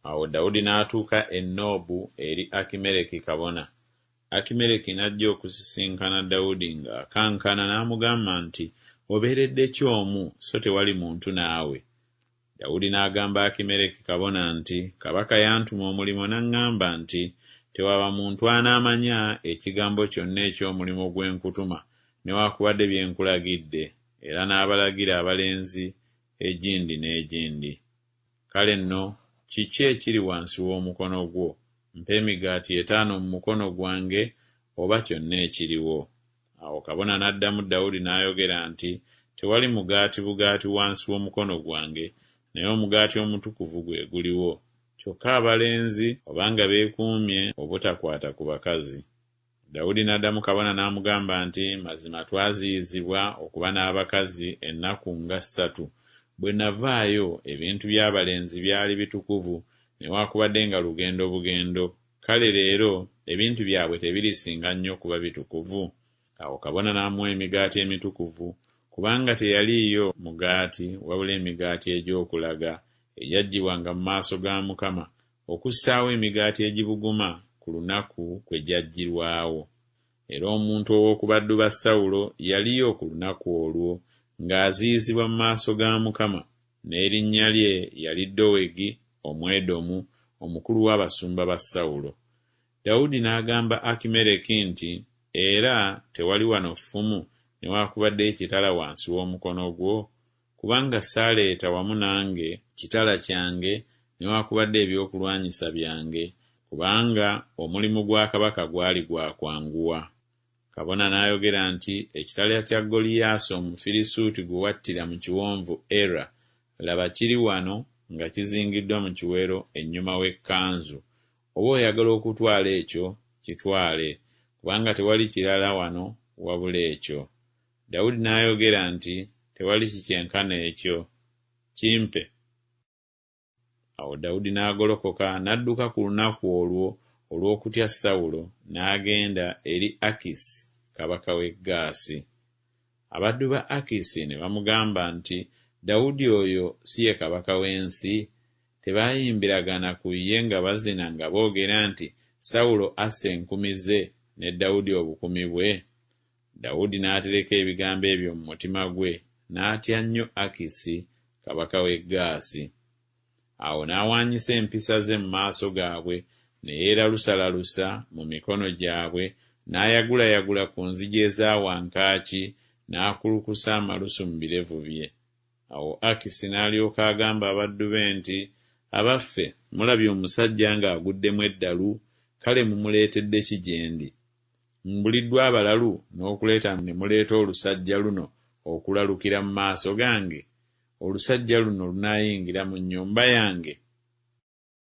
Awo Dawudi n'atuuka e Noobu eri Akimereki kabona. Akimereki n'ajja okusisinkana Dawudi ng'akankana n'amugamba nti Obeeredde ki omu, so tewali muntu naawe? Dawudi n'agamba Akimereki kabona nti Kabaka yantuma omulimu n'aŋŋamba nti Tewaba muntu anaamanya ekigambo kyonna eky'omulimu gwe nkutuma newakubadde bye nkulagidde, era n'abalagira abalenzi egindi n'egindi. Kale nno kiki ekiri wansi w'omukono gwo? Mpa emigaati etaano mu mukono gwange, oba kyonna ekiriwo. Awo kabona n'addamu Dawudi n'ayogera nti Tewali mugaati bugaati wansi w'omukono gwange, naye omugaati omutukuvu gwe guliwo, kyokka abalenzi oba nga beekuumye obutakwata ku bakazi. Dawudi n'addamu kabona n'amugamba nti Mazima twaziyizibwa okuba n'abakazi ennaku nga ssatu, bwe navaayo, ebintu by'abalenzi byali bitukuvu, newakubadde nga lugendo bugendo, kale leero ebintu byabwe tebirisinga nnyo kuba bitukuvu? Awo kabona n'amuwa emigaati emitukuvu, kubanga teyaliiyo mugaati wabula emigaati egy'okulaga, egyaggyibwanga mu maaso ga Mukama, okussaawo emigaati egibuguma ku lunaku kwe gyaggyirwawo. Era omuntu ow'oku baddu ba Sawulo yaliyo ku lunaku olwo, ng'aziyizibwa mu maaso ga Mukama, n'erinnya lye yali Dowegi Omwedomu, omukulu w'abasumba ba Sawulo. Dawudi n'agamba Akimereki nti Era tewali wano ffumu newakubadde ekitala wansi w'omukono gwo? Kubanga saaleeta wamu nange kitala kyange newakubadde ebyokulwanyisa byange, kubanga omulimu gwa kabaka gwali gwa kwanguwa. Kabona n'ayogera nti Ekitala kya Goliyaasi Omufirisuuti gwe wattira mu kiwonvu Era, laba, kiri wano nga kizingiddwa mu kiwero ennyuma w'ekkanzu, oba oyagala okutwala ekyo, kitwale, kubanga tewali kirala wano wabula ekyo. Dawudi n'ayogera nti Tewali kikyenkana ekyo, kimpe. Awo Dawudi n'agolokoka n'adduka ku lunaku olwo olw'okutya Sawulo, n'agenda eri Akisi kabaka w'e Gaasi. Abaddu ba Akisi ne bamugamba nti Dawudi oyo si ye kabaka w'ensi? Tebaayimbiragana ku ye nga bazina nga boogera nti Sawulo asse enkumi ze, ne Dawudi obukumi bwe? Dawudi n'atereka ebigambo ebyo mu mutima gwe, n'atya nnyo Akisi kabaka w'e Gaasi. Awo n'awaanyisa empisa ze mu maaso gaabwe, ne yeeralusalalusa mu mikono gyabwe, n'ayagulayagula ku nzigi eza wankaaki, n'akulukusa amalusu mu birevu bye. Awo Akisi n'alyoka agamba abaddu be nti Abaffe, mulabye omusajja ng'aguddemu eddalu? Kale mumuleetedde ki gye ndi? Mbuliddwa abalalu n'okuleeta ne muleeta olusajja luno okulalukira mu maaso gange? Olusajja luno lunaayingira mu nnyumba yange?